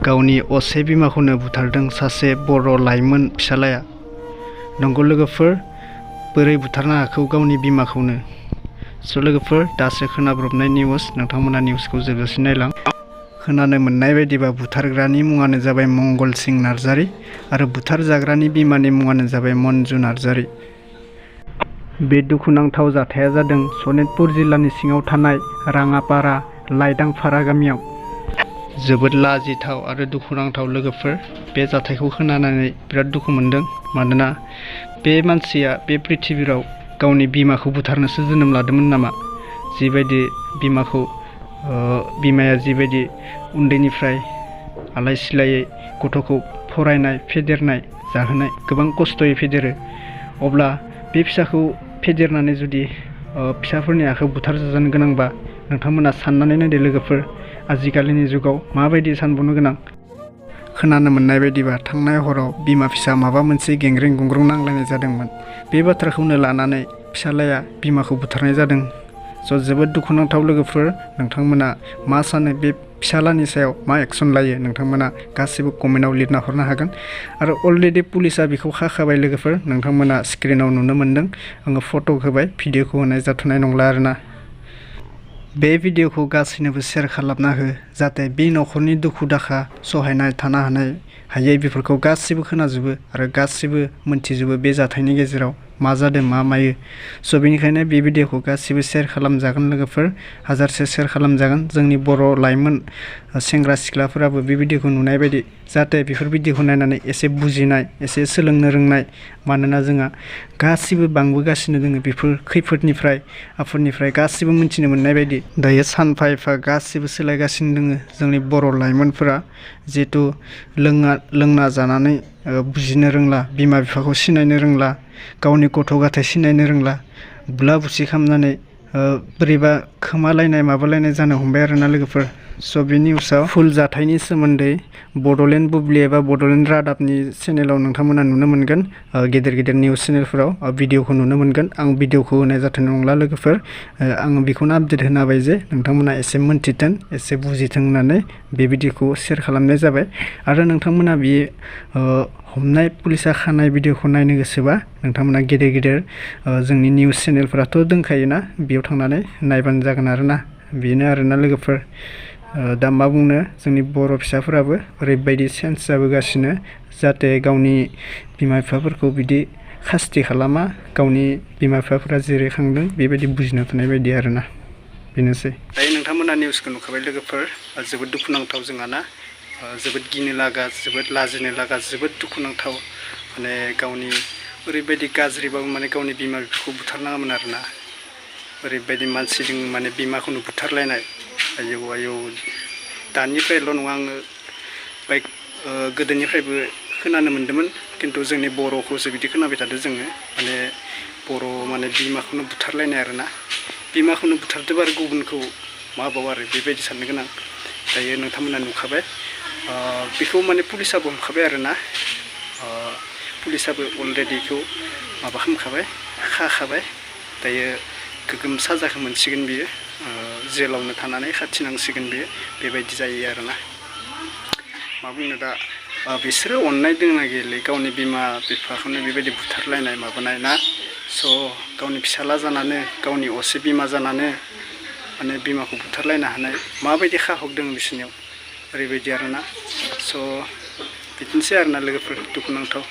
गावनि असे बिमाखौनो बुथारदों सासे बर' लाइमोन फिसालाया। नंगौ लोगोफोर, बोरै बुथारनो हाखौ गावनि बिमाखौनो? लोगोफोर, दासो खोनाब्रबनाय निउस, नोंथांमोना निउसखौ जोबजासिम नायलां। खोनानो मोननाय बायदिबा बुथारग्रानि मुङानो जाबाय मंगल सिं नार्जारी आरो बुथारजाग्रानि बिमानि मुङानो जाबाय मन्जु नार्जारी। बे दुखुनांथाव जाथाया जादों सनितपुर जिल्लानि सिङाव थानाय राङापारा लाइदांफारा गामियाव। जोबोद लाजिथाव आरो दुखुनांथाव लोगोफोर, बे जाथायखौ खोनानानै बिराद दुखु मोनदों। मानोना बे मानसिया बे पृथिबियाव गावनि बिमाखौ बुथारनोसो जोनोम लादोंमोन नामा? जिबायदि बिमाया जिबायदि उन्दैनिफ्राय आलाय सिलायै गथ'खौ फरायनाय, फेदेरनाय, जाहोनाय, गोबां खस्थ'यै फेदेरो, अब्ला बे फिसाखौ फेदेरनानै जुदि फिसाफोरनि आखायाव बुथारजानो गोनांबा नोंथांमोना साननानै नायदो लोगोफोर, आजिखालिनि जुगाव माबायदि सानबावनो गोनां। खोनानो मोननाय बायदिबा थांनाय हराव बिमा फिसा माबा मोनसे गेंग्रें गुंग्रुं नांलायनाय जादोंमोन। बे बाथ्राखौनो लानानै फिसालाया बिमाखौ बुथारनाय जादों। जोबोद दुखुनांथाव लोगोफोर, नोंथांमोना मा सानो? बे फिसालानि सायाव मा एक्सन लायो? नोंथांमोना गासिबो कमेन्टआव लिरना हरनो हागोन। आरो अलरेडि पुलिसा बेखौ खाखाबाय लोगोफोर, नोंथांमोना स्क्रिनाव नुनो मोन्दों। आङो फट' होबाय, भिडिअखौ होनाय जाथ'नाय नंला आरोना। बे भिडिअखौ गासैनोबो शेयार खालामना हो, जाहाथे बे न'खरनि दुखु दाखा सहायनाय थानो हायै बेफोरखौ गासिबो खोनाजोबो आरो गासिबो मोनथिजोबो बे जाथायनि गेजेराव मा जादों मा मायो। बेनिखायनो बे भिडिअखौ गासिबो शेयार खालामजागोन लोगोफोर, हाजारसे शेयार खालामजागोन। जोंनि बर' लाइमोन सेंग्रा सिख्लाफोराबो बे भिडिअखौ नुनाय बायदि, जाहाथे बेफोर भिडिअखौ नायनानै एसे बुजिनाय, एसे सोलोंनो रोंनाय। मानोना जोंहा गासिबो बांबोगासिनो दङ बेफोर खैफोदनिफ्राय आफोदनिफ्राय गासिबो मिथिनो मोननाय बायदि। दायो सानफा एफा गासिबो सोलायगासिनो दङ जोंनि बर' लाइमोनफोरा, जिहेथु लोंना जानानै बुजिनो रोंला, बिमा बिफाखौ सिनायनो रोंला, गावनि गथ' गथाय सिनायनो रोंला, बुला बुसि खालामनानै बोरैबा खोमालायनाय माबालायनाय जानो हमबाय आरोना लोगोफोर। बे निउसआव फुल जाथायनि सोमोन्दै बड'लेण्ड बुब्लि एबा बड'लेण्ड रादाबनि चेनेलाव नोंथांमोना नुनो मोनगोन। गेदेर गेदेर निउस चेनेलफोराव भिडिअखौ नुनो मोनगोन। आं भिडिअखौ होनाय जाथों नंला लोगोफोर, आङो बेखौनो आपडेट होनो हाबाय जे नोंथांमोना एसे मोनथिथों, एसे बुजिथों होननानै बे भिडिअखौ शेयार खालामनाय जाबाय। आरो नोंथांमोना बे हमनाय पुलिसा खानाय भिडिअखौ नायनो गोसोबा नोंथांमोना गेदेर गेदेर जोंनि निउस चेनेलफोराथ' दंखायोना, बेयाव थांनानै नायबानो जागोन आरोना। बेनो आरोना लोगोफोर, दा मा बुंनो, जोंनि बर' फिसाफोराबो ओरैबायदि चेन्ज जाबोगासिनो, जाहाथे गावनि बिमा बिफाफोरखौ बिदि खासथि खालामा, गावनि बिमा बिफाफोरा जेरै खांदों बेबायदि बुजिना थानाय बायदि आरोना। बेनोसै। दायो नोंथांमोना निउसखौ नुखाबाय लोगोफोर, जोबोद दुखुनांथाव जोंहाना, जोबोद गिनो लागा, जोबोद लाजिनो लागा, जोबोद दुखुनांथाव। माने गावनि ओरैबायदि गाज्रिबाबो माने गावनि बिमा बिफाखौ बुथारनाङामोन आरोना। ओरैबायदि मानसिजों माने बिमाखौनो बुथारलायनाय, आयौ आयौ। दानिफ्रायल' नङा, आङो गोदोनिफ्रायबो खोनानो मोन्दोंमोन, खिन्थु जोंनि बर'खौसो बिदि खोनाबाय थादों जोङो। माने बर' माने बिमाखौनो बुथारलायनाय आरोना। बिमाखौनो बुथारदों आरो गुबुनखौ माबाव आरो बेबायदि साननो गोनां। दायो नोंथांमोना नुखाबाय, बेखौ माने पुलिसाबो हमखाबाय आरोना। पुलिसाबो अलरेडि बेखौ माबा खालामखाबाय, खाखाबाय। दायो गोगोम साजाखौ मोनसिगोन बियो, जेलावनो थानानै खाथिनांसिगोन बियो, बेबायदि जायो आरोना। मा बुंनो दा, बिसोरो अननाय दंना गैयालै, गावनि बिमा बिफाखौनो बेबायदि बुथारलायनाय माबानाय ना। गावनि फिसाला जानानै, गावनि असे बिमा जानानै माने बिमाखौ बुथारलायनो हानाय माबायदि खाहक दङ बिसोरनियाव, ओरैबायदि आरोना। बिदिनोसै आरोना लोगोफोर, दुखुनांथाव।